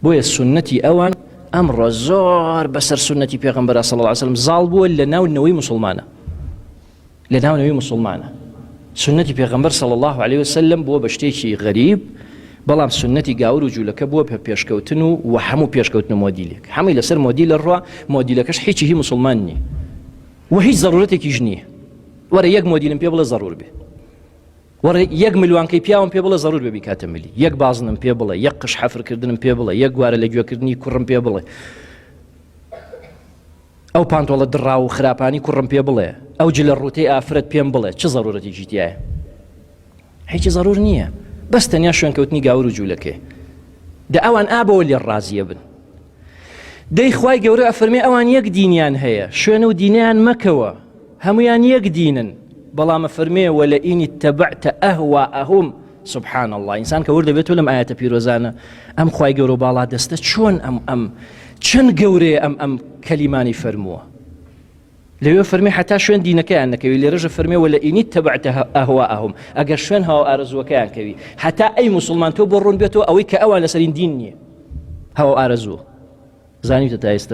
بۆیە سوننەتی ئەوان ئەمڕۆ زۆر بەسەر سوننەتی پێغەمبەرا صلی اللە علیه وسلم زاڵ بووە لە ناو نەوەی موسڵمانە لە ناو نەوەی موسڵمانە سوننەتی پێغەمبەر صلی اللە علیه وسلم بووە بە شتێکی غەریب بەڵام سوننەتی گاور و جوولەکە بووە بە پێشکەوتن و و هەموو پێشکەوتن و مۆدیلێک هەمووی لەسەر مۆدیلە ڕوا مۆدیلەکەش هیچی هی موسڵمان نییە و هیچ زەرورەتێکیش نییە وەرە یەک مۆدیلم پێ بڵێ زەرور بێ وەرە یەک ملوانکەی پیاوم پێ بڵێ زەرور بێ بیکاتە ملی، یەک بازنم پێ بڵێ، یەک قژ حەفر کردنم پێ بڵێ، یەک گوارە لە گوێ کردنی کوڕم پێ بڵێ، ئەو پانتۆڵە دڕاو و خراپانی کوڕم پێ بڵێ، ئەو جلە ڕووتەی ئافرەت پێم بڵێ، چ زەرورەتێکی تیایە؟ هیچی زەرور نییە، بەس تەنیا شوێنکەوتنی گاور و جوولەکەیە. دە ئەوان ئا بەوە لێ ڕازیە بن. دەی خوای گەورە ئەفەرمێ ئەوان یەک دینیان هەیە شوێن و دینیان مەکەوە هەمویان یەک دینن بەڵام ئەفەرمێ ولئین اتبعت اهواءهم سبحان الله ئینسان کە ورد دەبێت لەم ئاەتە پیرۆزانە ئەم خوای گەورە و باڵا دەستە چۆن ئەم ئەم چەند گەورەیە ئەم ئەم کەلیمانی فەرمووە لەوێ فەرمی حتا شوێن دینەکەیان نەکەوی لێرەژە فەرمی ولئین اتبعت اهواءهم ئەگەر شوێن هاو ئارەزووەکەیان کەوی حتا ئەی مسلمان تۆ بۆ ڕوون بێتەوە ئەوەی کە ئەوان لەسەرین دین نییە هەوا ئارەزوو زانیتە تا ئێستا.